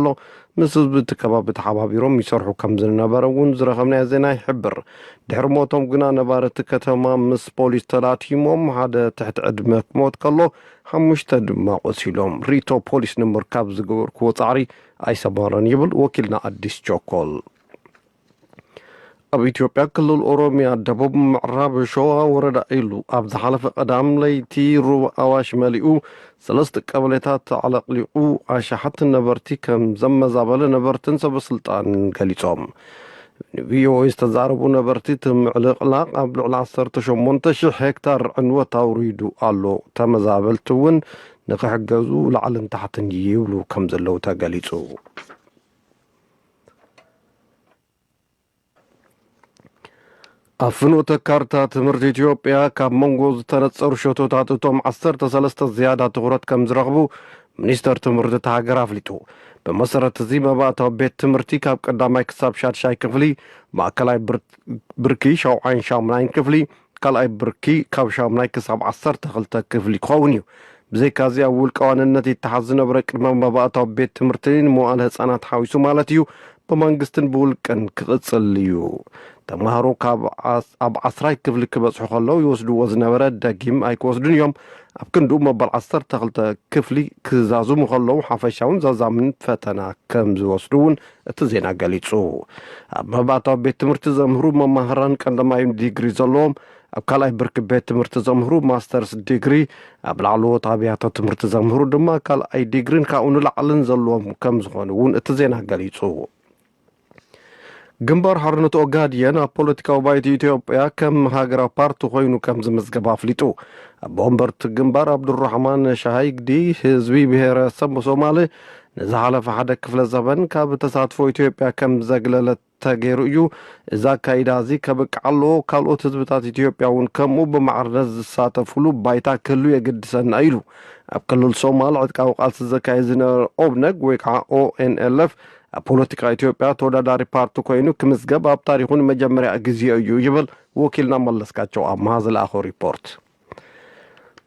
ኣሎ። ምስ ህዝቢ እቲ ከባቢ ተሓባቢሮም ይሰርሑ ከም ዝነበረ እውን ዝረኸብናዮ ዜና ይሕብር። ድሕሪ ሞቶም ግና ነባሪ እቲ ከተማ ምስ ፖሊስ ተላቲሞም ሓደ ትሕቲ ዕድመ ክሞት ከሎ ሓሙሽተ ድማ ቆሲሎም። ርእይቶ ፖሊስ ንምርካብ ዝገበርክዎ ጻዕሪ ኣይሰመረን ይብል ወኪልና ኣዲስ ቸኮል። ኣብ ኢትዮጵያ ክልል ኦሮሚያ ደቡብ ምዕራብ ሸዋ ወረዳ ኢሉ ኣብ ዝሓለፈ ቀዳም ለይቲ ሩባ ኣዋሽ መሊኡ ሰለስተ ቀበሌታት ኣዕለቕሊቑ ኣሽሓት ነበርቲ ከም ዘመዛበለ ነበርትን ሰበስልጣን ገሊጾም። ንቪኦኤ ዝተዛረቡ ነበርቲ እቲ ምዕልቕላቕ ኣብ ልዕሊ ዓሰርተ ሸሞንተ ሽሕ ሄክታር ዕንወት ኣውሪዱ ኣሎ። ተመዛበልቲ እውን ንክሕገዙ ላዕልን ታሕትን ይብሉ ከም ዘለዉ ተገሊጹ። ኣብ ፍኖተ ካርታ ትምህርቲ ኢትዮጵያ ካብ መንጎ ዝተነጸሩ ሸቶታት እቶም ዓሰርተ ሰለስተ ዝያዳ ትኹረት ከም ዝረኽቡ ሚኒስተር ትምህርቲ እታ ሃገር ኣፍሊጡ። ብመሰረት እዚ መባእታዊ ቤት ትምህርቲ ካብ ቀዳማይ ክሳብ ሻድሻይ ክፍሊ፣ ማእከላይ ብር-፣ ብርኪ ሻውዓይን ሻሙናይን ክፍሊ፣ ካልኣይ ብርኪ ካብ ሻሙናይ ክሳብ ዓሰርተ ክልተ ክፍሊ ክኸውን እዩ። ብዘይካዚ ኣብ ውልቀ ዋንነት ይተሓዝ ዝነበረ ቅድመ መባእታዊ ቤት ትምህርቲ ንመዋእለ ህጻናት ሓዊሱ ማለት እዩ ብመንግስትን ብውልቅን ክቕጽል እዩ። ተማሃሮ ካብ ዓስ-፣ ኣብ ዓስራይ ክፍሊ ክበጽሑ ከለዉ ይወስድዎ ዝነበረ ደጊም ኣይክወስዱን እዮም። ኣብ ክንድኡ መበል ዓሰርተ ክልተ ክፍሊ ክዛዝሙ ከለዉ ሓፈሻውን ዛዛምን ፈተና ከም ዝወስዱ እውን እቲ ዜና ገሊጹ። ኣብ መባእታዊ ቤት ትምህርቲ ዘምህሩ መማህራን ቀዳማይ ዲግሪ ዘለዎም፣ ኣብ ካልኣይ ብርኪ ቤት ትምህርቲ ዘምህሩ ማስተርስ ዲግሪ፣ ኣብ ላዕለዎት ኣብያተ ትምህርቲ ዘምህሩ ድማ ካልኣይ ዲግሪን ካብኡ ንላዕልን ዘለዎም ከም ዝኾኑ እውን እቲ ዜና ገሊጹ። ግንባር ሓርነት ኦጋድየን ኣብ ፖለቲካዊ ባይቶ ኢትዮጵያ ከም ሃገራዊ ፓርቲ ኮይኑ ከም ዝምዝገብ ኣፍሊጡ። ኣቦ ወንበር እቲ ግንባር ኣብዱራሕማን ሻሃይግዲ ህዝቢ ብሄረሰብ ሶማሌ ንዝሓለፈ ሓደ ክፍለ ዘበን ካብ ተሳትፎ ኢትዮጵያ ከም ዘግለለት ተገይሩ እዩ። እዚ ኣካይዳ እዚ ከብቅዕ ኣለዎ። ካልኦት ህዝብታት ኢትዮጵያ እውን ከምኡ ብማዕርነት ዝሳተፉሉ ባይታ ክህሉ የገድሰና ኢሉ። ኣብ ክልል ሶማል ዕጥቃዊ ቃልሲ ዘካየድ ዝነበረ ኦብነግ ወይ ከዓ ኦኤንኤልኤፍ ኣብ ፖለቲካ ኢትዮጵያ ተወዳዳሪ ፓርቲ ኮይኑ ክምዝገብ ኣብ ታሪኹ ንመጀመርያ ግዜ እዩ ይብል ወኪልና መለስካቸው ኣምሃ ዝለኣኾ ሪፖርት።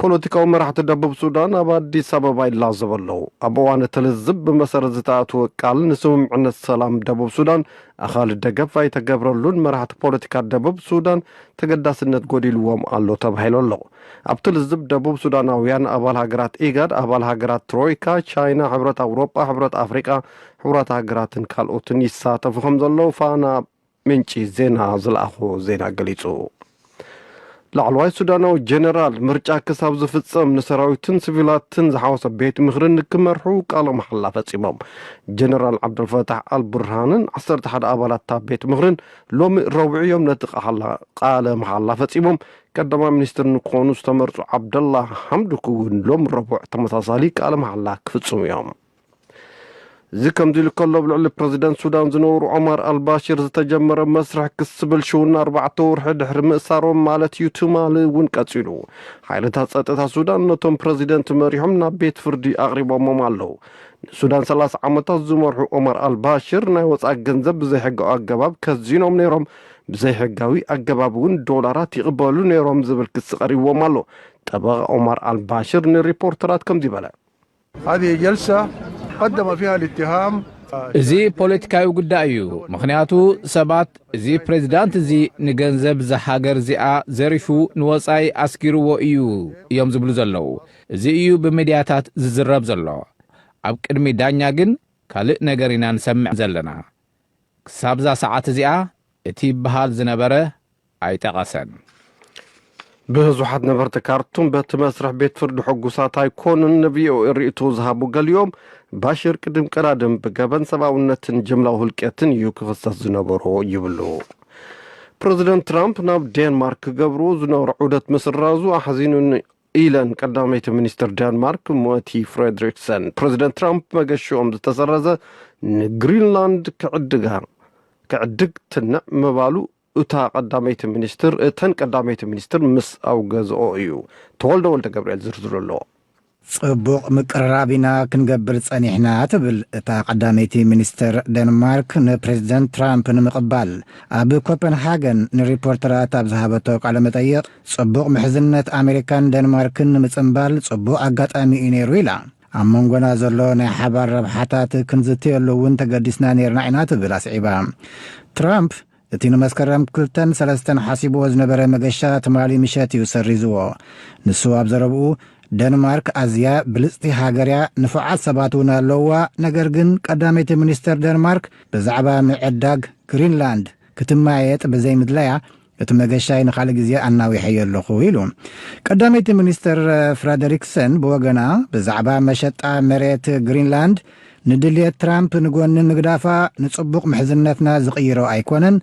ፖለቲካዊ መራሕቲ ደቡብ ሱዳን ኣብ ኣዲስ ኣበባ ይላዘቡ ኣለዉ። ኣብ እዋን እቲ ልዝብ ብመሰረት ዝተኣትወ ቃል ንስምምዕነት ሰላም ደቡብ ሱዳን ኣኻሊ ደገፍ ኣይተገብረሉን፣ መራሕቲ ፖለቲካ ደቡብ ሱዳን ተገዳስነት ጎዲልዎም ኣሎ ተባሂሉ ኣሎ። ኣብቲ ልዝብ ደቡብ ሱዳናውያን ኣባል ሃገራት ኢጋድ፣ ኣባል ሃገራት ትሮይካ፣ ቻይና፣ ሕብረት ኣውሮጳ፣ ሕብረት ኣፍሪቃ፣ ሕቡራት ሃገራትን ካልኦትን ይሳተፉ ከም ዘለዉ ፋና ምንጪ ዜና ዝለኣኾ ዜና ገሊጹ። ላዕለዋይ ሱዳናዊ ጀነራል ምርጫ ክሳብ ዝፍጸም ንሰራዊትን ሲቪላትን ዝሓወሰ ቤት ምኽርን ክመርሑ ቃለ መሓላ ፈጺሞም። ጀነራል ዓብደልፈታሕ ኣልቡርሃንን ዓሰርተ ሓደ ኣባላት እታ ቤት ምኽርን ሎሚ ረቡዕ እዮም ነቲ ቃላ-፣ ቃለ መሓላ ፈጺሞም። ቀዳማይ ሚኒስትር ንክኾኑ ዝተመርጹ ዓብደላ ሓምዱክ እውን ሎሚ ረቡዕ ተመሳሳሊ ቃለ መሓላ ክፍጽሙ እዮም። እዚ ከምዚ ኢሉ ከሎ፣ ኣብ ልዕሊ ፕረዚደንት ሱዳን ዝነበሩ ዑማር ኣልባሽር ዝተጀመረ መስርሕ ክሲ ብልሽውና ኣርባዕተ ወርሒ ድሕሪ ምእሳሮም ማለት እዩ፣ ትማሊ እውን ቀጺሉ። ሓይልታት ጸጥታ ሱዳን ነቶም ፕረዚደንት መሪሖም ናብ ቤት ፍርዲ ኣቕሪቦሞም ኣለዉ። ንሱዳን ሰላሳ ዓመታት ዝመርሑ ዑማር ኣልባሽር ናይ ወጻኢ ገንዘብ ብዘይሕጋዊ ኣገባብ ከዚኖም ነይሮም፣ ብዘይሕጋዊ ኣገባብ እውን ዶላራት ይቕበሉ ነይሮም ዝብል ክሲ ቀሪብዎም ኣሎ። ጠበቓ ዑማር ኣልባሽር ንሪፖርተራት ከምዚ በለ። هذه جلسة قدم فيها الاتهام. እዚ ፖለቲካዊ ጉዳይ እዩ። ምኽንያቱ ሰባት እዚ ፕሬዝዳንት እዚ ንገንዘብ እዛ ሃገር እዚኣ ዘሪፉ ንወጻኢ ኣስጊርዎ እዩ እዮም ዝብሉ ዘለዉ። እዚ እዩ ብሚድያታት ዝዝረብ ዘሎ። ኣብ ቅድሚ ዳኛ ግን ካልእ ነገር ኢና ንሰምዕ ዘለና። ክሳብዛ ሰዓት እዚኣ እቲ ይበሃል ዝነበረ ኣይጠቐሰን። ብዙሓት ነበርቲ ካርቱም በቲ መስርሕ ቤት ፍርዲ ሕጉሳት ኣይኮኑን። ንቪኦኤ ርእይቶ ዝሃቡ ገሊኦም፣ ባሽር ቅድም ቀዳድም ብገበን ሰብኣውነትን ጅምላዊ ህልቀትን እዩ ክኽሰስ ዝነበሮ ይብሉ። ፕረዚደንት ትራምፕ ናብ ዴንማርክ ክገብርዎ ዝነበረ ዑደት ምስራዙ ኣሕዚኑኒ ኢለን ቀዳመይቲ ሚኒስትር ዴንማርክ መቲ ፍሬድሪክሰን። ፕረዚደንት ትራምፕ መገሽኦም ዝተሰረዘ ንግሪንላንድ ክዕድጋ ክዕድግ ትንዕ ምባሉ እታ ቀዳመይቲ ሚኒስትር፣ እተን ቀዳመይቲ ሚኒስትር ምስ ኣውገዝኦ እዩ። ተወልደ ወልደ ገብርኤል ዝርዝሩ ኣለዎ። ጽቡቕ ምቅርራብ ኢና ክንገብር ጸኒሕና ትብል እታ ቀዳመይቲ ሚኒስትር ደንማርክ ንፕሬዝደንት ትራምፕ ንምቕባል። ኣብ ኮፐንሃገን ንሪፖርተራት ኣብ ዝሃበቶ ቃለ መጠይቕ ጽቡቕ ምሕዝነት ኣሜሪካን ደንማርክን ንምጽንባል ጽቡቕ ኣጋጣሚ እዩ ነይሩ ኢላ። ኣብ መንጎና ዘሎ ናይ ሓባር ረብሓታት ክንዝተየሉ እውን ተገዲስና ነይርና ኢና ትብል ኣስዒባ። ትራምፕ እቲ ንመስከረም ክልተን ሰለስተን ሓሲብዎ ዝነበረ መገሻ ትማሊ ምሸት እዩ ሰሪዝዎ። ንሱ ኣብ ዘረብኡ፣ ደንማርክ ኣዝያ ብልጽቲ ሃገር እያ፣ ንፉዓት ሰባት እውን ኣለውዋ፣ ነገር ግን ቀዳመይቲ ሚኒስተር ደንማርክ ብዛዕባ ምዕዳግ ግሪንላንድ ክትመያየጥ ብዘይምድላያ እቲ መገሻይ ንኻልእ ግዜ ኣናዊሐዮ ኣለኹ ኢሉ። ቀዳመይቲ ሚኒስተር ፍረደሪክሰን ብወገና ብዛዕባ መሸጣ መሬት ግሪንላንድ ንድልየት ትራምፕ ንጎኒ ምግዳፋ ንጽቡቕ ምሕዝነትና ዝቕይሮ ኣይኮነን፣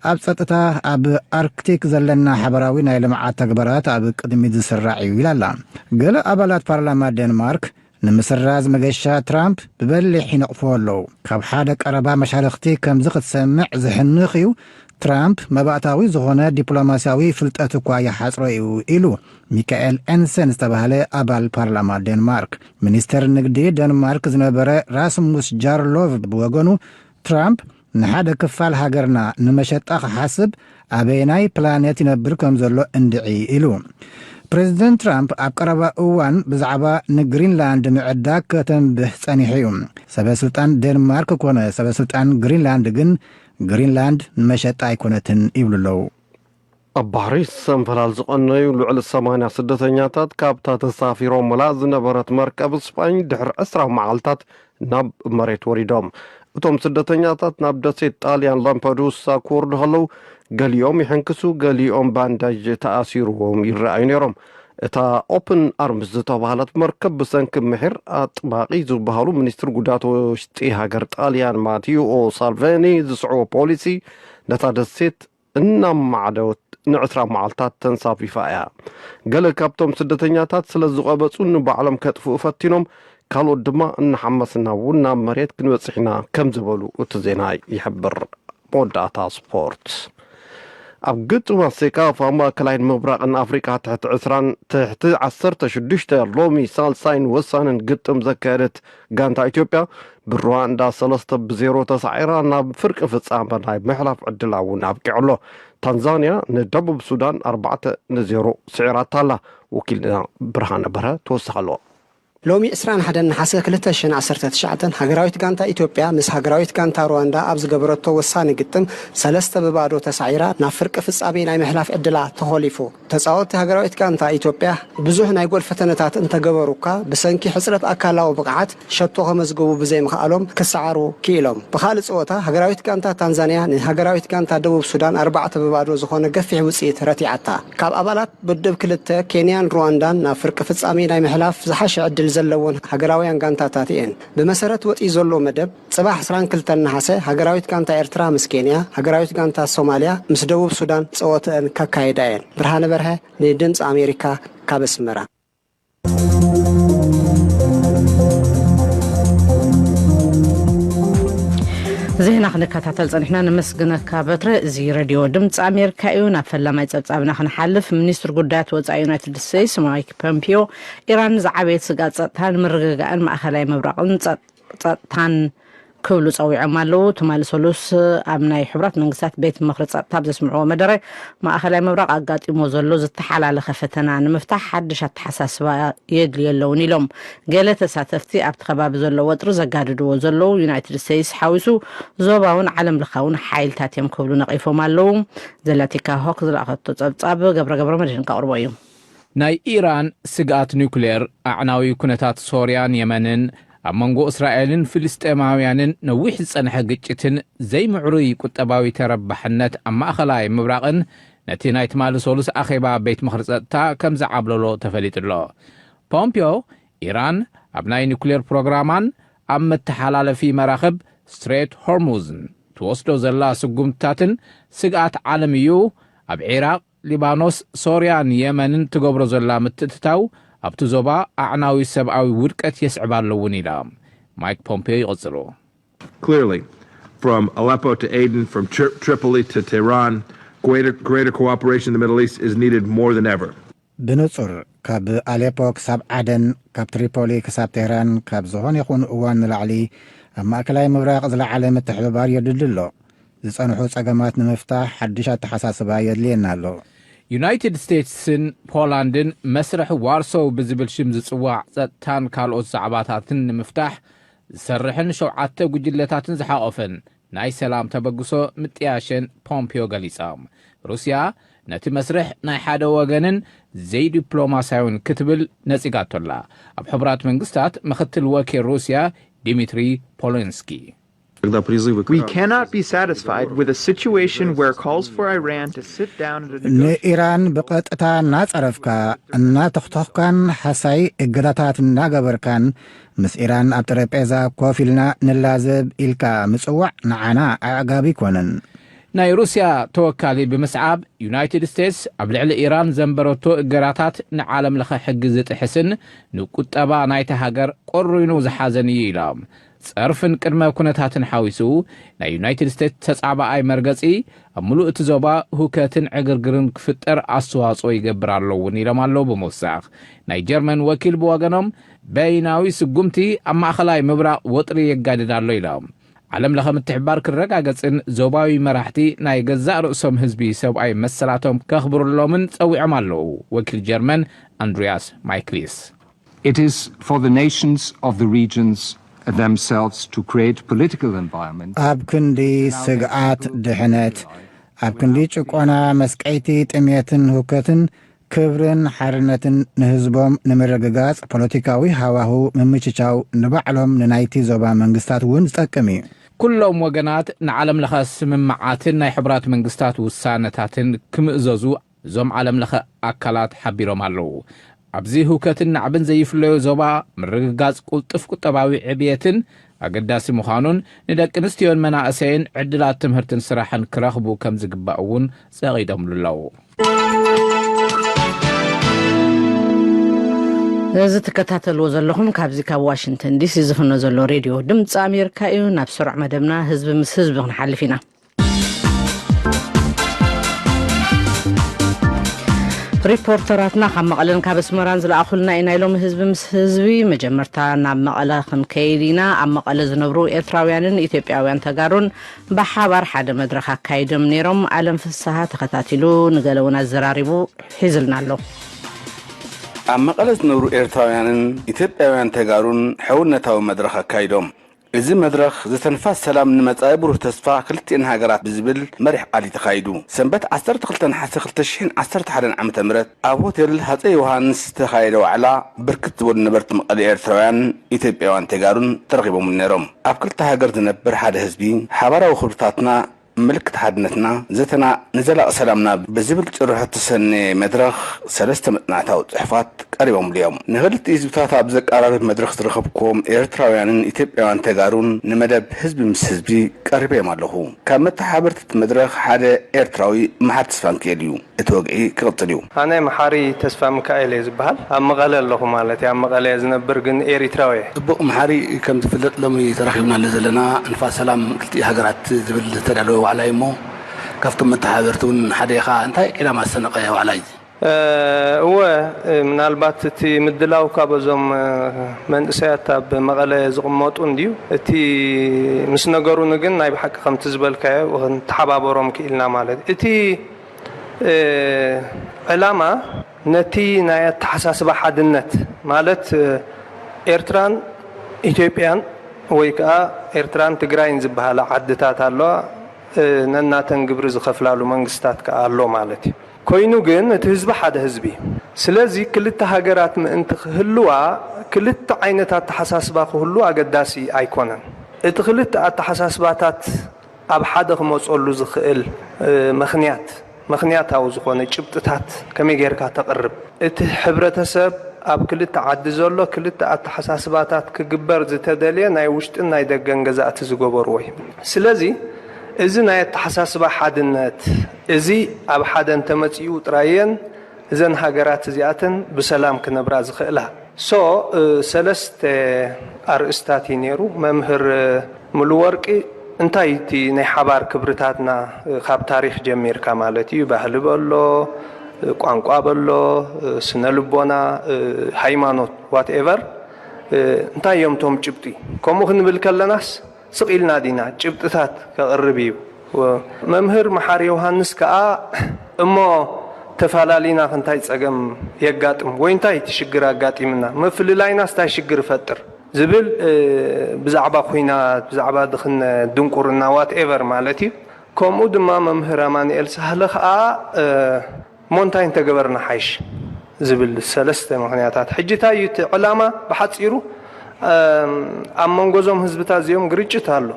ኣብ ጸጥታ ኣብ ኣርክቲክ ዘለና ሓበራዊ ናይ ልምዓት ተግባራት ኣብ ቅድሚት ዝስራዕ እዩ ኢላ ኣላ። ገለ ኣባላት ፓርላማ ደንማርክ ንምስራዝ መገሻ ትራምፕ ብበሊሕ ይነቕፍዎ ኣለዉ። ካብ ሓደ ቀረባ መሻርኽቲ ከምዚ ክትሰምዕ ዝሕንኽ እዩ። ትራምፕ መባእታዊ ዝኾነ ዲፕሎማስያዊ ፍልጠት እኳ ይሓጽሮ እዩ ኢሉ ሚካኤል ኤንሰን ዝተባህለ ኣባል ፓርላማ ዴንማርክ። ሚኒስተር ንግዲ ዴንማርክ ዝነበረ ራስሙስ ጃርሎቭ ብወገኑ ትራምፕ ንሓደ ክፋል ሃገርና ንመሸጣ ክሓስብ ኣበየናይ ፕላኔት ይነብር ከም ዘሎ እንድዒ ኢሉ። ፕሬዚደንት ትራምፕ ኣብ ቀረባ እዋን ብዛዕባ ንግሪንላንድ ምዕዳግ ከተንብህ ጸኒሑ እዩ። ሰበ ስልጣን ዴንማርክ ኮነ ሰበ ስልጣን ግሪንላንድ ግን ግሪንላንድ ንመሸጣ ኣይኮነትን ይብሉ ኣለዉ። ኣብ ባሕሪ ሰንፈላል ዝቐነዩ ልዕሊ ሰማንያ ስደተኛታት ካብታ ተሳፊሮምላ ዝነበረት መርከብ ስጳኝ ድሕሪ ዕስራ መዓልታት ናብ መሬት ወሪዶም። እቶም ስደተኛታት ናብ ደሴት ጣልያን ላምፐዱሳ ክወርዱ ከለዉ ገሊኦም ይሕንክሱ፣ ገሊኦም ባንዳጅ ተኣሲርዎም ይረኣዩ ነይሮም። እታ ኦፕን ኣርምስ ዝተባህለት መርከብ ብሰንኪ ምሒር ኣጥባቒ ዝበሃሉ ሚኒስትሪ ጉዳያት ውሽጢ ሃገር ጣልያን ማቲኦ ሳልቬኒ ዝስዕቦ ፖሊሲ ነታ ደሴት እናማዕደወት ንዕስራ መዓልታት ተንሳፊፋ እያ። ገለ ካብቶም ስደተኛታት ስለ ዝቐበጹ ንባዕሎም ከጥፍኡ ፈቲኖም፣ ካልኦት ድማ እናሓመስና እውን ናብ መሬት ክንበጽሕ ኢና ከም ዝበሉ እቲ ዜና ይሕብር። መወዳእታ ስፖርት። ኣብ ግጥማት ሴካፋ ማእከላይን ምብራቕን ኣፍሪቃ ትሕቲ ዕስራን ትሕቲ ዓሰርተ ሽዱሽተ ሎሚ ሳልሳይን ወሳንን ግጥም ዘካየደት ጋንታ ኢትዮጵያ ብሩዋንዳ ሰለስተ ብዜሮ ተሳዒራ ናብ ፍርቂ ፍጻመ ናይ ምሕላፍ ዕድላ እውን ኣብቂዑ ኣሎ። ታንዛንያ ንደቡብ ሱዳን ኣርባዕተ ንዜሮ ስዒራታ ኣላ። ወኪልና ብርሃነ በርሀ ተወሳኺ ኣለዎ። ሎሚ ዕስራን ሓደን ነሓሰ ክልተ ሽሕን ዓሰርተ ትሽዓተን ሃገራዊት ጋንታ ኢትዮጵያ ምስ ሃገራዊት ጋንታ ሩዋንዳ ኣብ ዝገበረቶ ወሳኒ ግጥም ሰለስተ ብባዶ ተሳዒራ ናብ ፍርቂ ፍጻሜ ናይ ምሕላፍ ዕድላ ተኾሊፉ። ተጻወትቲ ሃገራዊት ጋንታ ኢትዮጵያ ብዙሕ ናይ ጎል ፈተነታት እንተገበሩ እኳ ብሰንኪ ሕጽረት ኣካላዊ ብቕዓት ሸቶ ከመዝግቡ ብዘይምኽኣሎም ክሰዓሩ ክኢሎም። ብኻልእ ጸወታ ሃገራዊት ጋንታ ታንዛንያ ንሃገራዊት ጋንታ ደቡብ ሱዳን ኣርባዕተ ብባዶ ዝኾነ ገፊሕ ውጽኢት ረቲዓታ። ካብ ኣባላት ውድብ ክልተ ኬንያን ሩዋንዳን ናብ ፍርቂ ፍጻሜ ናይ ምሕላፍ ዝሓሸ ዕድል ዘለወን ሃገራውያን ጋንታታት እየን። ብመሰረት ወጺኡ ዘሎ መደብ፣ ጽባሕ ዕስራን ክልተን ነሓሰ ሃገራዊት ጋንታ ኤርትራ ምስ ኬንያ፣ ሃገራዊት ጋንታ ሶማልያ ምስ ደቡብ ሱዳን ጸወተአን ከካይዳ እየን። ብርሃነ በርሀ ንድምጺ ኣሜሪካ ካብ ኣስመራ። ዜና ክንከታተል ጸኒሕና፣ ነመስግነካ በትረ። እዚ ሬድዮ ድምፂ ኣሜሪካ እዩ። ናብ ፈላማይ ጸብጻብና ክንሓልፍ፣ ሚኒስትር ጉዳያት ወጻኢ ዩናይትድ ስቴትስ ማይክ ፖምፒዮ፣ ኢራን ዝዓበየት ስግኣት ጸጥታን ምርግጋእን ማእኸላይ ምብራቕን ጸጥ-፣ ጸጥታን ክብሉ ጸዊዖም ኣለዉ። ትማሊ ሰሉስ ኣብ ናይ ሕቡራት መንግስታት ቤት ምኽሪ ጸጥታ ኣብ ዘስምዕዎ መደረ፣ ማእኸላይ ምብራቕ ኣጋጢሞ ዘሎ ዝተሓላለኸ ፈተና ንምፍታሕ ሓድሽ ኣተሓሳስባ የድልዮ ኣለውን ኢሎም። ገለ ተሳተፍቲ ኣብቲ ከባቢ ዘሎ ወጥሪ ዘጋድድዎ ዘለዉ ዩናይትድ ስቴትስ ሓዊሱ ዞባውን ዓለም ለኻውን ሓይልታት እዮም ክብሉ ነቒፎም ኣለዉ። ዘላቲካ ሆክ ዝለኣኸቶ ጸብጻብ ገብረ ገብረ መድህን ከቕርቦ እዩ። ናይ ኢራን ስግኣት ኒውክሌር ኣዕናዊ ኩነታት ሶርያን የመንን ኣብ መንጎ እስራኤልን ፍልስጤማውያንን ነዊሕ ዝጸንሐ ግጭትን ዘይምዕሩይ ቁጠባዊ ተረባሕነት ኣብ ማእኸላይ ምብራቕን ነቲ ናይ ትማሊ ሰሉስ ኣኼባ ቤት ምኽሪ ጸጥታ ከም ዝዓብለሎ ተፈሊጡ ኣሎ። ፖምፒዮ፣ ኢራን ኣብ ናይ ኒኩሌር ፕሮግራማን ኣብ መተሓላለፊ መራኽብ ስትሬት ሆርሙዝን ትወስዶ ዘላ ስጉምትታትን ስግኣት ዓለም እዩ፣ ኣብ ዒራቕ፣ ሊባኖስ፣ ሶርያን የመንን ትገብሮ ዘላ ምትእትታው ኣብቲ ዞባ ኣዕናዊ ሰብኣዊ ውድቀት የስዕብ ኣሎ እውን ኢላ። ማይክ ፖምፔዮ ይቕጽሉ። Clearly, from Aleppo to Aden, from Tri- Tripoli to Tehran, greater, greater cooperation in the Middle East is needed more than ever. ብንጹር፣ ካብ ኣሌፖ ክሳብ ዓደን፣ ካብ ትሪፖሊ ክሳብ ቴህራን፣ ካብ ዝኾነ ይኹን እዋን ንላዕሊ ኣብ ማእከላይ ምብራቕ ዝለዓለ ምትሕብባር የድሊ ኣሎ። ዝጸንሑ ጸገማት ንምፍታሕ ሓድሽ ኣተሓሳስባ የድልየና ኣሎ። ዩናይትድ ስቴትስን ፖላንድን መስርሕ ዋርሶው ብዝብል ሽም ዝጽዋዕ ጸጥታን ካልኦት ዛዕባታትን ንምፍታሕ ዝሰርሕን ሸውዓተ ጉጅለታትን ዝሓቖፈን ናይ ሰላም ተበግሶ ምጥያሸን ፖምፒዮ ገሊጾም። ሩስያ ነቲ መስርሕ ናይ ሓደ ወገንን ዘይዲፕሎማስያውን ክትብል ነጺጋቶ'ላ። ኣብ ሕቡራት መንግስታት ምኽትል ወኪል ሩስያ ዲሚትሪ ፖሎንስኪ። We cannot be satisfied with a situation where calls for Iran to sit down at a negotiation. ንኢራን ብቐጥታ እናጸረፍካ እናተኽተኽካን ሓሳይ እገዳታት እናገበርካን ምስ ኢራን ኣብ ጠረጴዛ ኮፍ ኢልና ንላዘብ ኢልካ ምጽዋዕ ንዓና ኣዕጋቢ ኣይኮነን። ናይ ሩስያ ተወካሊ ብምስዓብ ዩናይትድ ስቴትስ ኣብ ልዕሊ ኢራን ዘንበረቶ እገዳታት ንዓለም ለኸ ሕጊ ዝጥሕስን ንቁጠባ ናይቲ ሃገር ቆሪኑ ዝሓዘን እዩ ኢሎም። ጸርፍን ቅድመ ኩነታትን ሓዊሱ ናይ ዩናይትድ ስቴትስ ተጻባኣይ መርገጺ ኣብ ምሉእ እቲ ዞባ ሁከትን ዕግርግርን ክፍጠር ኣስተዋጽኦ ይገብር ኣሎ እውን ኢሎም ኣለዉ ብምውሳኽ ናይ ጀርመን ወኪል ብወገኖም በይናዊ ስጉምቲ ኣብ ማእኸላይ ምብራቕ ወጥሪ የጋድድ ኣሎ ኢሎም። ዓለም ለኸ ምትሕባር ክረጋገጽን ዞባዊ መራሕቲ ናይ ገዛእ ርእሶም ህዝቢ ሰብኣዊ መሰላቶም ከኽብርሎምን ጸዊዖም ኣለዉ። ወኪል ጀርመን ኣንድሪያስ ማይክሊስ It is for the nations of the regions themselves to create political environment. ኣብ ክንዲ ስግኣት ድሕነት፣ ኣብ ክንዲ ጭቆና፣ መስቀይቲ፣ ጥሜትን ሁከትን ክብርን ሓርነትን ንህዝቦም ንምርግጋጽ ፖለቲካዊ ሃዋሁ ምምችቻው ንባዕሎም ንናይቲ ዞባ መንግስታት እውን ዝጠቅም እዩ። ኩሎም ወገናት ንዓለም ለኸ ስምምዓትን ናይ ሕቡራት መንግስታት ውሳነታትን ክምእዘዙ እዞም ዓለም ለኸ ኣካላት ሓቢሮም ኣለዉ። ኣብዚ ህውከትን ናዕብን ዘይፍለዮ ዞባ ምርግጋጽ ቁልጡፍ ቁጠባዊ ዕብየትን ኣገዳሲ ምዃኑን ንደቂ ኣንስትዮን መናእሰይን ዕድላት ትምህርትን ስራሕን ክረኽቡ ከም ዝግባእ እውን ጸቒጦምሉ ኣለዉ። እዚ ትከታተልዎ ዘለኹም ካብዚ ካብ ዋሽንግተን ዲሲ ዝፍኖ ዘሎ ሬድዮ ድምፂ ኣሜሪካ እዩ። ናብ ስሩዕ መደብና ህዝቢ ምስ ህዝቢ ክንሓልፍ ኢና። ሪፖርተራትና ካብ መቐለን ካብ ኣስመራን ዝለኣኹልና ኢና ኢሎም ህዝቢ ምስ ህዝቢ። መጀመርታ ናብ መቐለ ክንከይድ ኢና። ኣብ መቐለ ዝነብሩ ኤርትራውያንን ኢትዮጵያውያን ተጋሩን ብሓባር ሓደ መድረኽ ኣካይዶም ነይሮም። ኣለም ፍስሃ ተኸታቲሉ ንገለ እውን ኣዘራሪቡ ሒዝልና ኣሎ። ኣብ መቐለ ዝነብሩ ኤርትራውያንን ኢትዮጵያውያን ተጋሩን ሕውነታዊ መድረኽ ኣካይዶም። እዚ መድረኽ ዝተንፋስ ሰላም ንመጻኢ ብሩህ ተስፋ ክልቲኤን ሃገራት ብዝብል መሪሕ ቃል እዩ ተኻይዱ። ሰንበት ዓሰርተ ክልተ ነሓሰ ክልተ ሽሕን ዓሰርተ ሓደን ዓመተ ምህረት ኣብ ሆቴል ሃጸይ ዮሃንስ ዝተኻየደ ዋዕላ ብርክት ዝበሉ ነበርቲ መቐለ ኤርትራውያን ኢትዮጵያውያን ተጋሩን ተረኺቦምሉ ነይሮም። ኣብ ክልተ ሃገር ዝነብር ሓደ ህዝቢ ሓባራዊ ክብርታትና ምልክት ሓድነትና ዘተና ንዘላቒ ሰላምና ብዝብል ጭርሖ እተሰነየ መድረኽ ሰለስተ መጽናዕታዊ ጽሑፋት ቀሪቦምሉ እዮም። ንኽልቲኡ ህዝብታት ኣብ ዘቀራርብ መድረኽ ዝረኸብኩዎም ኤርትራውያንን ኢትዮጵያውያን ተጋሩን ንመደብ ህዝቢ ምስ ህዝቢ ቀሪበዮም ኣለኹ። ካብ መተሓባበርቲ እቲ መድረኽ ሓደ ኤርትራዊ መሓሪ ተስፋሚካኤል እዩ። እቲ ወግዒ ክቕጽል እዩ። ኣነ መሓሪ ተስፋሚካኤል እየ ዝበሃል። ኣብ መቐለ ኣለኹ ማለት እየ። ኣብ መቐለ እየ ዝነብር ግን ኤሪትራዊ እየ። ጽቡቕ መሓሪ፣ ከም ዝፍለጥ ሎሚ ተራኺብናሉ ዘለና ንፋስ ሰላም ክልቲኡ ሃገራት ዝብል ዝተዳለወ ዋዕላ እዩ እሞ ካብቶም መተሓባበርቲ እውን ሓደ ኢኻ። እንታይ ዕላማ ዝሰነቐ ዋዕላ እዩ? እወ፣ ምናልባት እቲ ምድላው ካብ እዞም መንእሰያት ኣብ መቐለ ዝቕመጡ እንድዩ። እቲ ምስ ነገሩኒ ግን ናይ ብሓቂ ከምቲ ዝበልካዮ ክንተሓባበሮም ክኢልና ማለት እዩ። እቲ ዕላማ ነቲ ናይ ኣተሓሳስባ ሓድነት ማለት ኤርትራን ኢትዮጵያን ወይ ከዓ ኤርትራን ትግራይን ዝበሃላ ዓድታት ኣለዋ። ነናተን ግብሪ ዝኸፍላሉ መንግስታት ከዓ ኣሎ ማለት እዩ። ኮይኑ ግን እቲ ህዝቢ ሓደ ህዝቢ እዩ። ስለዚ ክልተ ሃገራት ምእንቲ ክህልዋ ክልተ ዓይነት ኣተሓሳስባ ክህሉ ኣገዳሲ ኣይኮነን። እቲ ክልተ ኣተሓሳስባታት ኣብ ሓደ ክመፀሉ ዝኽእል ምኽንያት፣ ምኽንያታዊ ዝኾነ ጭብጥታት ከመይ ጌርካ ተቕርብ? እቲ ሕብረተሰብ ኣብ ክልተ ዓዲ ዘሎ ክልተ ኣተሓሳስባታት ክግበር ዝተደልየ ናይ ውሽጥን ናይ ደገን ገዛእቲ ዝገበርዎ እዩ። ስለዚ እዚ ናይ ኣተሓሳስባ ሓድነት እዚ ኣብ ሓደ እንተመፂኡ ጥራየን እዘን ሃገራት እዚኣተን ብሰላም ክነብራ ዝኽእላ። ሶ ሰለስተ ኣርእስታት እዩ ነይሩ። መምህር ሙሉወርቂ እንታይ እቲ ናይ ሓባር ክብርታትና ካብ ታሪኽ ጀሚርካ ማለት እዩ፣ ባህሊ በሎ፣ ቋንቋ በሎ፣ ስነ ልቦና፣ ሃይማኖት፣ ዋትኤቨር እንታይ እዮም እቶም ጭብጢ? ከምኡ ክንብል ከለናስ ስቕ ኢልና ዲና ጭብጥታት ከቕርብ እዩ። መምህር መሓሪ ዮሃንስ ከኣ እሞ ተፋላሊና ክንታይ ጸገም የጋጥም ወይ እንታይ እቲ ሽግር ኣጋጢምና፣ ምፍልላይናስ እንታይ ሽግር ይፈጥር ዝብል፣ እ፣ ብዛዕባ ኲናት፣ ብዛዕባ ድኽነት፣ ድንቁርና፣ ዋትኤቨር ማለት እዩ። ከምኡ ድማ መምህር ኣማኑኤል ሳህለ ከኣ፣ እ፣ እሞ እንታይ እንተገበርና ሓይሽ ዝብል ሰለስተ ምኽንያታት። ሕጂ እንታይ እዩ እቲ ዕላማ ብሓጺሩ? እም፣ ኣብ መንጎ እዞም ህዝብታት እዚኦም ግርጭት ኣሎ።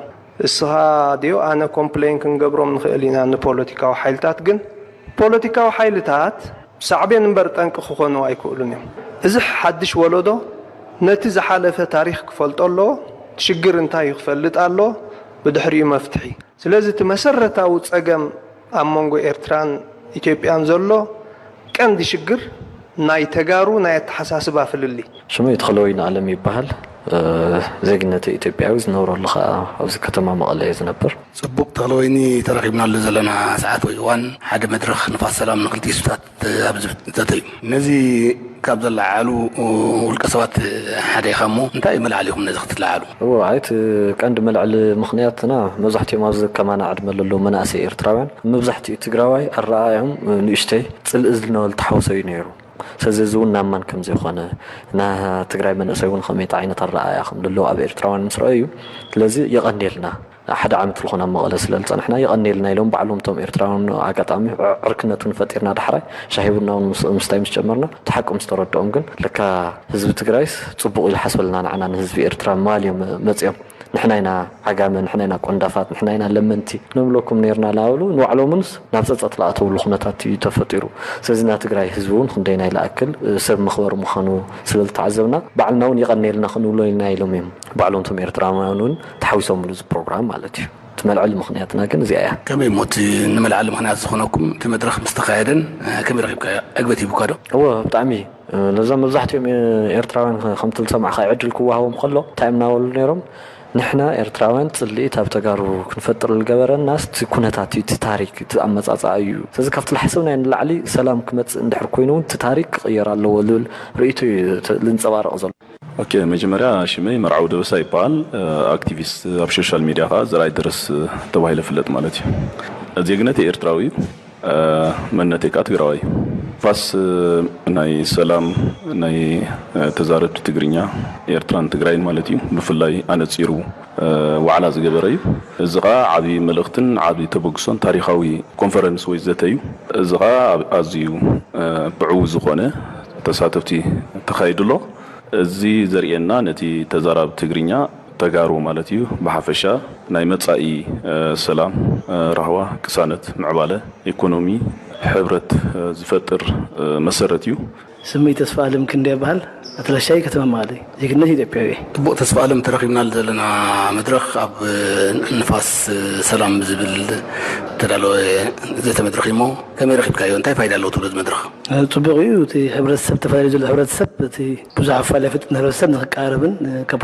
እስኻ ድዮ ኣነ ኮምፕሌን ክንገብሮም ንኽእል ኢና ንፖለቲካዊ ሓይልታት፣ ግን ፖለቲካዊ ሓይልታት ሳዕቤን እምበር ጠንቂ ክኾኑ ኣይክእሉን እዮም። እዚ ሓድሽ ወለዶ ነቲ ዝሓለፈ ታሪኽ ክፈልጦ ኣለዎ። ሽግር እንታይ እዩ ክፈልጥ ኣለዎ። ብድሕሪኡ መፍትሒ። ስለዚ እቲ መሰረታዊ ጸገም ኣብ መንጎ ኤርትራን ኢትዮጵያን ዘሎ ቀንዲ ሽግር ናይ ተጋሩ ናይ ኣተሓሳስባ ፍልልይ። ሽመይ ተኽለወይኒ ኣለም ይበሃል። እ፣ ዜግነተይ ኢትዮጵያዊ፣ ዝነብረሉ ኸኣ ኣብዚ ከተማ መቐለ እየ ዝነብር። ጽቡቕ ተኽለወይኒ፣ ተረኺብናሉ ዘለና ሰዓት ወይ እዋን ሓደ መድረኽ ንፋስ ሰላም ንክልቲኡ ህዝብታት ኣብ ዝብተተ እዩ። ነዚ ካብ ዘለዓሉ ውልቀ ሰባት ሓደ ኢኻ እሞ እንታይ እዩ መልዓሊኹም ነዚ ክትለዓሉ? እዎ፣ ኣይ፣ እቲ ቀንዲ መልዕሊ ምኽንያትና መብዛሕትኦም ኣብዚ ከማና ዕድመ ዘለዉ መናእሰይ ኤርትራውያን፣ መብዛሕትኡ ትግራዋይ ኣረኣእያኦም ንእሽተይ ጽልኢ ዝነበል ተሓውሶ እዩ ነይሩ። ስለዚ እዚ እውን ናብ ማን ከም ዘይኮነ፣ ና ትግራይ መንእሰይ እውን ከመይታ ዓይነት ኣረኣእያ ከም ዘለዎ ኣብ ኤርትራውያን ምስ ረኣዩ፣ ስለዚ የቐንየልና። ሓደ ዓመት ልኾን ኣብ መቐለ ስለ ዝጸናሕና የቐንየልና ኢሎም ባዕሎም እቶም ኤርትራውያን። ኣጋጣሚ ዕርክነት እውን ፈጢርና ዳሕራይ ሻሂ ቡና እውን ምስ፣ ምስታይ ምስ ጀመርና፣ እቲ ሓቂ ምስ ተረድኦም ግን ለካ ህዝቢ ትግራይስ ጽቡቕ ኢሉ ሓስበልና፣ ንዓና ንህዝቢ ኤርትራ ማል እዮም መጺኦም። ንሕና ኢና ዓጋመ፣ ንሕና ኢና ቆንዳፋት፣ ንሕና ኢና ለመንቲ ንብለኩም ነይርና እናበሉ ንባዕሎም እውንስ ናብ ጸጸት ዝኣተውሉ ኩነታት እዩ ተፈጢሩ። ስለዚ ናይ ትግራይ ህዝቢ እውን ክንደይናይ ዝኣክል ሰብ መኽበሪ ምዃኑ ስለ ዝተዓዘብና ባዕልና እውን የቐንየልና ክንብሎ ኢና ኢሎም እዮም። ባዕሎም እቶም ኤርትራውያን እውን ተሓዊሶምሉ እዚ ፕሮግራም ማለት እዩ። እቲ መልዕሊ ምኽንያትና ግን እዚኣ እያ። ከመይ እሞ እቲ ንመልዓሊ ምኽንያት ዝኾነኩም እቲ መድረኽ ምስ ተኻየደን፣ እ፣ ከመይ ረኺብካዮ? ዕግበት ሂቡካ ዶ? እወ፣ ብጣዕሚ። እ፣ ነዞም መብዛሕትኦም ኤርትራውያን ከ-፣ ከምቲ ዝሰማዕካ ዕድል ክወሃቦም ከሎ እንታይ እዮም እናበሉ ነይሮም? ንሕና ኤርትራውያን ጽልኢት ኣብ ተጋሩ ክንፈጥር ዝገበረናስ እቲ ኩነታት እዩ፣ እቲ ታሪክ፣ እቲ ኣመጻጽኣ እዩ። ስለዚ ካብቲ ዝሓሰብናዮ ንላዕሊ ሰላም ክመጽእ እንድሕር ኮይኑ እውን እቲ ታሪክ ክቕየር ኣለዎ ዝብል ርእይቶ እዩ ተ-፣ ዝንጸባረቕ ዘሎ። ኦኬ፣ መጀመርያ ሽመይ መርዓዊ ደበሳ ይበሃል። እ፣ ኣክቲቪስት፣ ኣብ ሶሻል ሚድያ ከኣ ዘርኣይ ደረስ፣ እ፣ ተባሂለ ፍለጥ ማለት እዩ። ዜግነተይ ኤርትራዊ እዩ። እ፣ መንነተይ ከኣ ትግራዋይ እዩ። ፋስ፣ እ፣ ናይ ሰላም ናይ፣ እ፣ ተዛረብቲ ትግርኛ ኤርትራን ትግራይን ማለት እዩ። ብፍላይ ኣነጺሩ፣ እ፣ ዋዕላ ዝገበረ እዩ። እዚ ከኣ ዓቢ መልእኽትን ዓቢ ተበግሶን ታሪኻዊ ኮንፈረንስ ወይ ዘተ እዩ። እዚ ከኣ ኣብ-፣ ኣዝዩ፣ እ፣ ብዕው ዝኾነ ተሳተፍቲ ተኻይዱ ኣሎ። እዚ ዘርእየና ነቲ ተዛራቢ ትግርኛ፣ ተጋሩ ማለት እዩ፣ ብሓፈሻ ናይ መጻኢ፣ እ፣ ሰላም፣ እ፣ ራህዋ፣ ቅሳነት፣ ምዕባለ፣ ኢኮኖሚ፣ ሕብረት፣ እ፣ ዝፈጥር፣ እ፣ መሰረት እዩ። ስመይ ተስፋ ኣለም ክንደ ይበሃል። ኣትላሻይ ከተማ መቐለ። ዜግነት ኢትዮጵያዊ እየ። ጽቡቕ ተስፋ ኣለም፣ ተረኺብናሉ ዘለና መድረኽ ኣብ፣ እ፣ ንፋስ፣ እ፣ ሰላም ዝብል ዝተዳለወ ዘተ መድረኽ እዩ እሞ ከመይ ረኺብካዮ? እንታይ ፋይዳ ኣለዎ ትብሎ እዚ መድረኽ? እ፣ ጽቡቕ እዩ። እቲ ሕብረተሰብ፣ ተፈላለዩ ዘሎ ሕብረተሰብ፣ እቲ ብዙሕ ኣፋልያ ፍልጠት ንሕብረተሰብ ንኽቀራረብን፣ እ፣ ካብ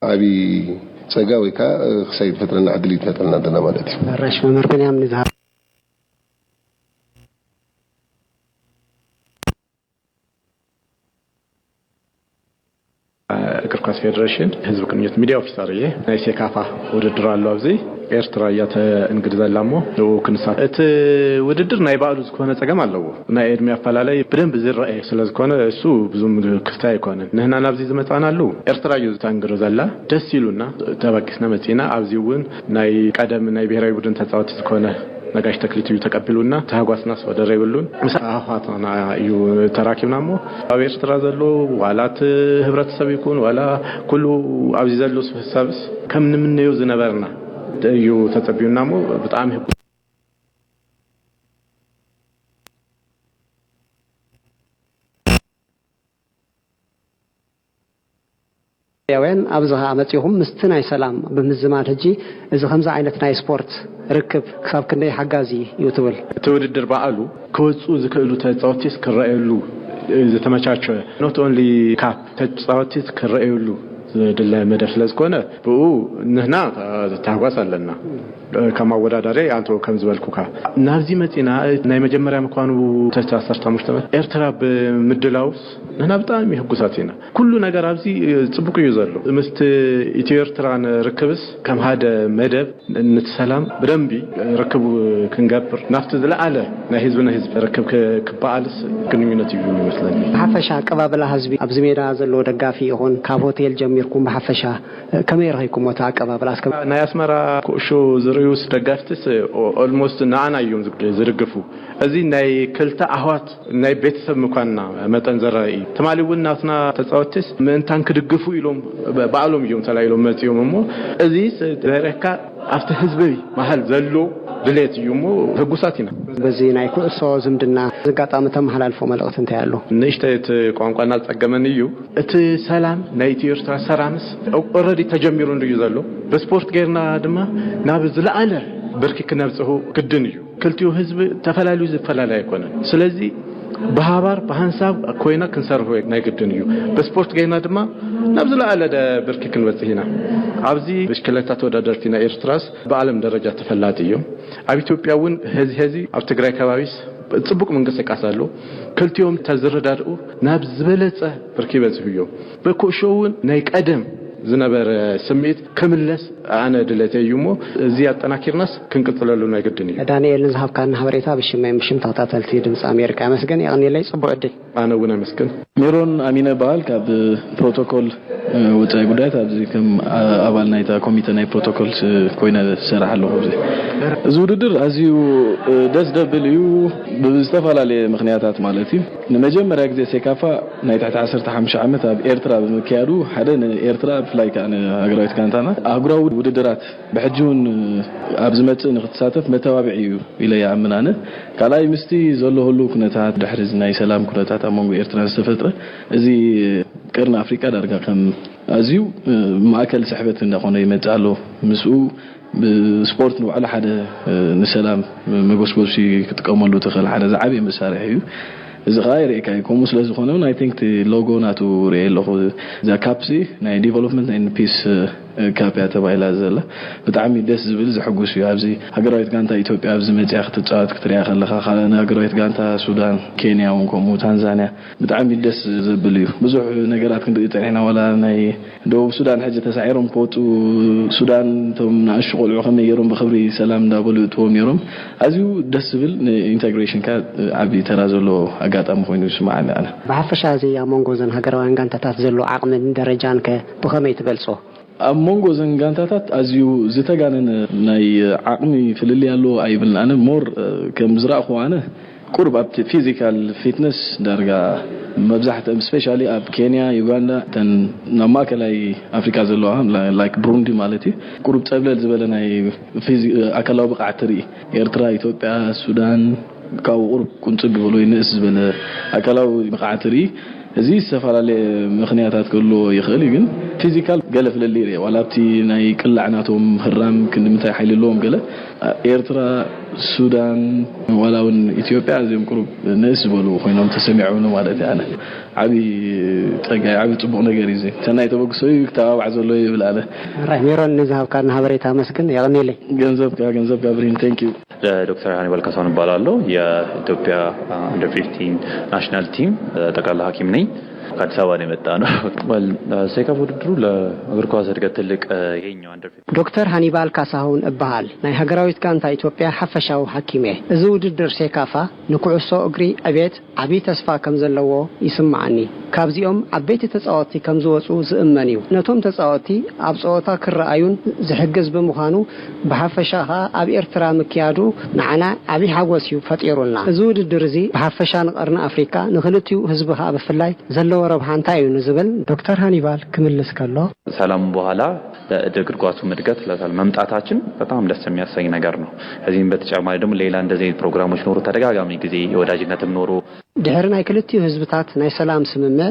ዓብዪ ጸጋ ወይ ከዓ ክሳይ ትፈጥረና ዕድል እዩ ትፈጥረና እንተና ማለት እዩ። ራሽ መምህር ብንያም ንዝሃብ እግር ኳስ ፌዴሬሽን ህዝብ ግንኙነት ሚዲያ ኦፊሰር እየ። ናይ ሴካፋ ውድድር ኣሎ ኣብዚ ኤርትራ እያ ተእንግድ ዘላ እሞ ንኡ ክንሳ እቲ ውድድር ናይ ባዕሉ ዝኾነ ጸገም ኣለዎ። ናይ ዕድሜ ኣፈላለይ ብደንብ ዝረአ ስለ ዝኾነ እሱ ብዙም ክፍታ ኣይኮነን። ንህና ናብዚ ዝመጻናሉ ኤርትራ እዩ ዝተእንግዶ ዘላ። ደስ ኢሉና ተበጊስና መጺና። ኣብዚ እውን ናይ ቀደም ናይ ብሔራዊ ቡድን ተጻወቲ ዝኾነ ነጋሽ ተክሊት እዩ ተቀቢሉና። ታህጓስናስ ወደር የብሉን። ምስ ኣሕዋትና እዩ ተራኪብና እሞ ኣብ ኤርትራ ዘሎ ዋላ እቲ ህብረተሰብ ይኩን ዋላ ኩሉ ኣብዚ ዘሎ ሰብስ ከም ንምነዮ ዝነበርና እዩ ተጸቢዩና እሞ ብጣዕሚ ህጉ ያውያን ኣብዚ ኸዓ መፂኹም ምስቲ ናይ ሰላም ብምዝማድ ሕጂ እዚ ከምዚ ዓይነት ናይ ስፖርት ርክብ ክሳብ ክንደይ ሓጋዚ እዩ ትብል? እቲ ውድድር በዓሉ ክወፁ ዝክእሉ ተፃወቲስ ክረኣየሉ ዝተመቻቸ not only ካፕ ተፃወቲስ ክረኣየሉ ዝድለ መደብ ስለ ዝኾነ ብኡ ንህና ታህጓስ ኣለና። ከም ኣወዳዳሪ ኣንተ ከም ዝበልኩካ ናብዚ መፂና ናይ መጀመርያ ምኳኑ ተስተ ዓሰርተ ሓሙሽተ ዓመት ኤርትራ ብምድላውስ ንሕና ብጣዕሚ ህጉሳት ኢና። ኩሉ ነገር ኣብዚ ፅቡቅ እዩ ዘሎ። ምስቲ ኢትዮ ኤርትራን ርክብስ ከም ሓደ መደብ ንቲ ሰላም ብደንቢ ርክቡ ክንገብር ናብቲ ዝለዓለ ናይ ህዝቢ ንህዝቢ ርክብ ክበዓልስ ግንኙነት እዩ ይመስለኒ። ብሓፈሻ ኣቀባብላ ህዝቢ ኣብዚ ሜዳ ዘለዎ ደጋፊ ይኹን ካብ ሆቴል ጀሚርኩም ብሓፈሻ ከመይ ረኺብኩሞ እቲ ኣቀባብላ? እስከ ናይ ኣስመራ ኩእሾ ዝርእዩስ ደጋፍትስ ኦልሞስት ንኣና እዮም ዝድግፉ። እዚ ናይ ክልተ ኣህዋት ናይ ቤተሰብ ምኳንና መጠን ዘረኢ እዩ። ትማሊ እውን ናትና ተፃወትስ ምእንታን ክድግፉ ኢሎም ባዕሎም እዮም ተላኢሎም መፂኦም እሞ እዚ ደረካ ኣብቲ ህዝቢ መሃል ዘሎ ድሌት እዩ እሞ ህጉሳት ኢና። በዚ ናይ ኩዕሶ ዝምድና ዝጋጣሚ ተመሓላልፎ መልእኽቲ እንታይ ኣሎ? ንእሽተይ እቲ ቋንቋና ዝፀገመኒ እዩ። እቲ ሰላም ናይ ኢትዮ ኤርትራ ሰራምስ ኦረዲ ተጀሚሩ እንድዩ ዘሎ። ብስፖርት ጌርና ድማ ናብ ዝለዓለ ብርኪ ክነብፅሑ ግድን እዩ። ክልቲኡ ህዝቢ ተፈላልዩ ዝፈላለ ኣይኮነን። ስለዚ ብሃባር ብሃንሳብ ኮይና ክንሰርሑ ናይ ግድን እዩ። ብስፖርት ጌርና ድማ ናብ ዝለዓለ ብርኪ ክንበፅሕ ኢና። ኣብዚ ብሽክለታ ተወዳደርቲ ናይ ኤርትራስ ብዓለም ደረጃ ተፈላጢ እዮም። ኣብ ኢትዮጵያ እውን ሀዚ ሀዚ ኣብ ትግራይ ከባቢስ ፅቡቅ ምንቅስቃስ ኣሎ። ክልቲኦም ተዝረዳድኡ ናብ ዝበለፀ ብርኪ ይበፅሑ እዮም። በኩእሾ እውን ናይ ቀደም ዝነበረ ስምዒት ክምለስ ኣነ ድለተይ እዩ እሞ እዚ ኣጠናኪርናስ ክንቅፅለሉ ናይ ግድን እዩ። ዳንኤል ንዝሃብካኒ ሓበሬታ ብሽመይ ብሽም ተኸታተልቲ ድምፂ ኣሜሪካ ኣመስገን የቐኒለይ ፅቡቅ ዕድል። ኣነ እውን ኣመስግን። ሜሮን ኣሚነ በሃል ካብ ፕሮቶኮል ወፃኢ ጉዳያት ኣብዚ ከም ኣባል ናይታ ኮሚተ ናይ ፕሮቶኮል ኮይነ ዝሰርሕ ኣለኹ። እዚ እዚ ውድድር ኣዝዩ ደስ ደብል እዩ ብዝተፈላለየ ምክንያታት ማለት እዩ። ንመጀመርያ ግዜ ሴካፋ ናይ ትሕቲ ዓሰርተ ሓሙሽተ ዓመት ኣብ ኤርትራ ብምክያዱ ሓደ ንኤርትራ ብፍላይ ከዓ ንሃገራዊት ጋንታና ኣህጉራዊ ውድድራት ብሕጂ እውን ኣብ ዝመፅእ ንክትሳተፍ መተባብዒ እዩ ኢለ ይኣምን ኣነ። ካልኣይ ምስቲ ዘሎ ህሉ ኩነታት ድሕሪ ናይ ሰላም ኩነታት ኣብ መንጎ ኤርትራን ዝተፈጥረ እዚ ቀርኒ ኣፍሪቃ ዳርጋ ከም ኣዝዩ ማእከል ስሕበት እንዳኾነ ይመፅእ ኣሎ። ምስኡ ብስፖርት ንባዕሉ ሓደ ንሰላም መጎስጎሲ ክጥቀመሉ ትኽእል ሓደ ዝዓበየ መሳርሒ እዩ። እዚ ከዓ የርእየካ እዩ። ከምኡ ስለ ዝኾነ እውን ኣይ ቲንክ እቲ ሎጎ ናቱ ርእየ ኣለኹ። እዛ ካፕሲ ናይ ዲቨሎፕመንት ኤንድ ፒስ ካፕ እያ ተባሂላ ዘላ። ብጣዕሚ ደስ ዝብል ዘሐጉስ እዩ። ኣብዚ ሃገራዊት ጋንታ ኢትዮጵያ ኣብዚ መፅያ ክትፃወት ክትሪኣ ከለኻ ካልእ ሃገራዊት ጋንታ ሱዳን፣ ኬንያ እውን ከምኡ ታንዛንያ ብጣዕሚ ደስ ዘብል እዩ። ብዙሕ ነገራት ክንርኢ ፀኒሕና ዋላ ናይ ደቡብ ሱዳን ሕጂ ተሳዒሮም ክወፁ ሱዳን እቶም ንኣሽቱ ቆልዑ ከመይ ገይሮም ብክብሪ ሰላም እንዳበሉ ይእትዎም ነይሮም። ኣዝዩ ደስ ዝብል ንኢንተግሬሽንካ ዓብዪ ተራ ዘለዎ ኣጋጣሚ ኮይኑ ይስማዓኒ ኣነ። ብሓፈሻ እዚ ኣብ መንጎ እዘን ሃገራውያን ጋንታታት ዘሎ ዓቕምን ደረጃን ከ ብኸመይ ትገልጾ? ኣብ መንጎ እዘን ጋንታታት ኣዝዩ ዝተጋነነ ናይ ዓቕሚ ፍልልይ ኣለዎ ኣይብልን። ኣነ ሞር ከም ዝረእኹ ኣነ ቁሩብ ኣብቲ ፊዚካል ፊትነስ ዳርጋ መብዛሕትኦም ስፔሻሊ ኣብ ኬንያ፣ ዩጋንዳ እተን ናብ ማእከላይ ኣፍሪቃ ዘለዋ ላይክ ብሩንዲ ማለት እዩ ቁሩብ ጸብለል ዝበለ ናይ ኣካላዊ ብቕዓት ትርኢ። ኤርትራ፣ ኢትዮጵያ፣ ሱዳን ካብኡ ቁሩብ ቁንጽል ዝበለ ወይ ንእስ ዝበለ ኣካላዊ ብቕዓት ትርኢ። እዚ ዝተፈላለየ ምኽንያታት ክህልዎ ይኽእል እዩ፣ ግን ፊዚካል ገለ ፍልልይ ይርኤ። ዋላ ኣብቲ ናይ ቅላዕ ናቶም ህራም ክንዲ ምንታይ ሓይሊ ኣለዎም ገለ ኤርትራ ሱዳን ዋላ እውን ኢትዮጵያ ኣዝዮም ቁሩብ ንእስ ዝበሉ ኮይኖም ተሰሚዖምኒ ማለት እየ። ኣነ ዓብዪ ጸጋ ዓብዪ ጽቡቕ ነገር እዩ። ሰናይ ተበግሶ እዩ ክተባባዕ ዘሎ ይብል ኣነ። ራይ ሜሮን፣ ንዝሃብካና ሓበሬታ ኣመስግን። የቐንየለይ። ገንዘብካ ገንዘብካ ብሪን። Thank you። ዶክተር ሃኒባል ካሳሁን እባላለሁ። የኢትዮጵያ under fifteen national team ጠቅላላ ሐኪም ነኝ። ከአዲስ አበባ ነው የመጣ ነው። ሴካፋ ውድድሩ ለእግር ኳስ እድገት ትልቅ የኛው under fifteen። ዶክተር ሃኒባል ካሳሁን እበሃል። ናይ ሃገራዊት ጋንታ ኢትዮጵያ ሓፈሻዊ ሓኪም እየ። እዚ ውድድር ሴካፋ ንኩዕሶ እግሪ ዕቤት ዓብዪ ተስፋ ከም ዘለዎ ይስምዓኒ። ካብዚኦም ዓበይቲ ተጻወትቲ ከም ዝወጹ ዝእመን እዩ። ነቶም ተጻወትቲ ኣብ ጸወታ ክረኣዩን ዝሕግዝ ብምዃኑ፣ ብሓፈሻ ከኣ ኣብ ኤርትራ ምክያዱ ንዓና ዓብዪ ሓጎስ እዩ ፈጢሩልና። እዚ ውድድር እዚ ብሓፈሻ ንቐርኒ ኣፍሪካ ንክልቲኡ ህዝቢ ከኣ ብፍላይ ዘለዎ ረብሓ እንታይ እዩ ንዝብል ዶክተር ሃኒባል ክምልስ ከሎ፣ ሰላም በኋላ ለእግር ኳሱ እድገት ለሳል መምጣታችን በጣም ደስ የሚያሰኝ ነገር ነው። ከዚህም በተጨማሪ ደግሞ ሌላ እንደዚህ አይነት ፕሮግራሞች ኖሮ ተደጋጋሚ ጊዜ የወዳጅነትም ኖሮ ድሕሪ ናይ ክልቲኡ ህዝብታት ናይ ሰላም ስምምዕ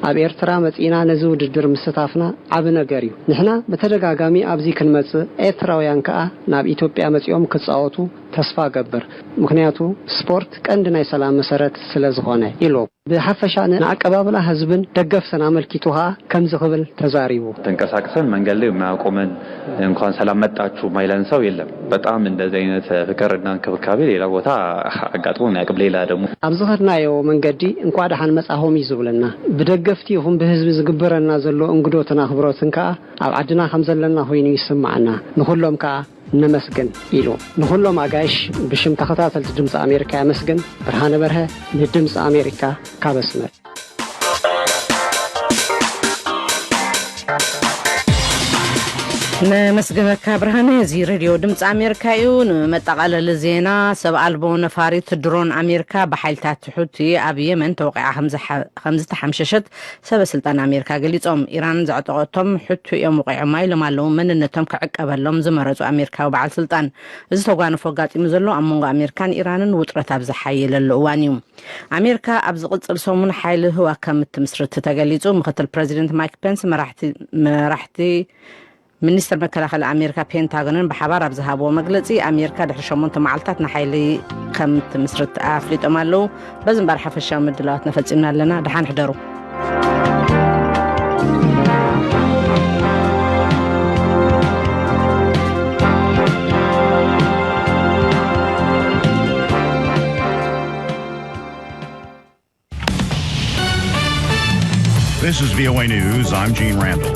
ኣብ ኤርትራ መጺእና ነዚ ውድድር ምስታፍና ዓቢ ነገር እዩ። ንሕና ብተደጋጋሚ ኣብዚ ክንመጽእ፣ ኤርትራውያን ከኣ ናብ ኢትዮጵያ መጺኦም ክጻወቱ ተስፋ እገብር። ምኽንያቱ ስፖርት ቀንዲ ናይ ሰላም መሰረት ስለ ዝኾነ ኢሉ። ብሓፈሻ ንኣቀባብላ ህዝብን ደገፍትን ኣመልኪቱ ከኣ ከምዚ ክብል ተዛሪቡ። ተንቀሳቅሰን መንገድ ላይ የማያቆመን፣ እንኳን ሰላም መጣችሁ ማይለን ሰው የለም። በጣም እንደዚህ አይነት ፍቅርና እንክብካቤ ሌላ ቦታ አጋጥሞን አያውቅም። ሌላ ደግሞ ኣብ ዝኸድናዮ መንገዲ እንኳዕ ደሓን መጻኹም እዩ ዝብለና። ብደገፍቲ ይኹን ብህዝቢ ዝግበረና ዘሎ እንግዶትን ኣኽብሮትን ከኣ ኣብ ዓድና ከም ዘለና ኮይኑ ይስምዓና። ንኹሎም ከኣ ነመስግን ኢሉ። ንኹሎም ኣጋይሽ ብሽም ተኸታተልቲ ድምፂ ኣሜሪካ የመስግን። ብርሃነ በርሀ ንድምፂ ኣሜሪካ ካብ ኣስመራ። ነመስግነካ ብርሃነ። እዚ ሬድዮ ድምፂ ኣሜሪካ እዩ። ንመጠቓለሊ ዜና፣ ሰብ ኣልቦ ነፋሪት ድሮን ኣሜሪካ ብሓይልታት ሑቲ ኣብ የመን ተወቂዓ ከም ዝሓ-፣ ከም ዝተሓምሸሸት ሰበ ስልጣን ኣሜሪካ ገሊጾም። ኢራን ዘዕጠቐቶም ሑቲ እዮም ወቒዖማ ኢሎም ኣለዉ። መንነቶም ክዕቀበሎም ዝመረጹ ኣሜሪካዊ በዓል ስልጣን። እዚ ተጓንፎ ኣጋጢሙ ዘሎ ኣብ መንጎ ኣሜሪካን ኢራንን ውጥረት ኣብ ዝሓየለሉ እዋን እዩ። ኣሜሪካ ኣብ ዝቕጽል ሰሙን ሓይሊ ህዋ ከም እትምስርት ተገሊጹ። ምክትል ፕረዚደንት ማይክ ፔንስ መራሕቲ፣ መራሕቲ ሚኒስትር መከላኸሊ ኣሜሪካ ፔንታጎንን ብሓባር ኣብ ዝሃብዎ መግለጺ፣ ኣሜሪካ ድሕሪ ሸሞንተ መዓልታት ንሓይሊ ከም ትምስርት ኣፍሊጦም ኣለዉ። በዚ እምበር ሓፈሻዊ ምድላዋት ነፈጺምና ኣለና። ደሓን ሕደሩ። This is V O A News. I'm Gene Randall.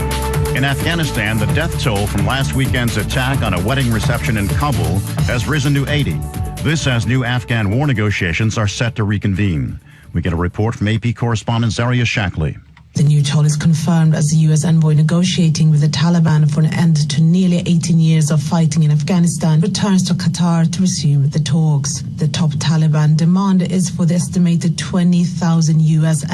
In Afghanistan, the death toll from last weekend's attack on a wedding reception in Kabul has risen to eighty. This as new Afghan war negotiations are set to reconvene. We get a report from A P correspondent Zaria Shackley. The new toll is confirmed as the U S envoy negotiating with the Taliban for an end to nearly eighteen years of fighting in Afghanistan returns to Qatar to resume the talks. The top Taliban demand is for the estimated twenty thousand U S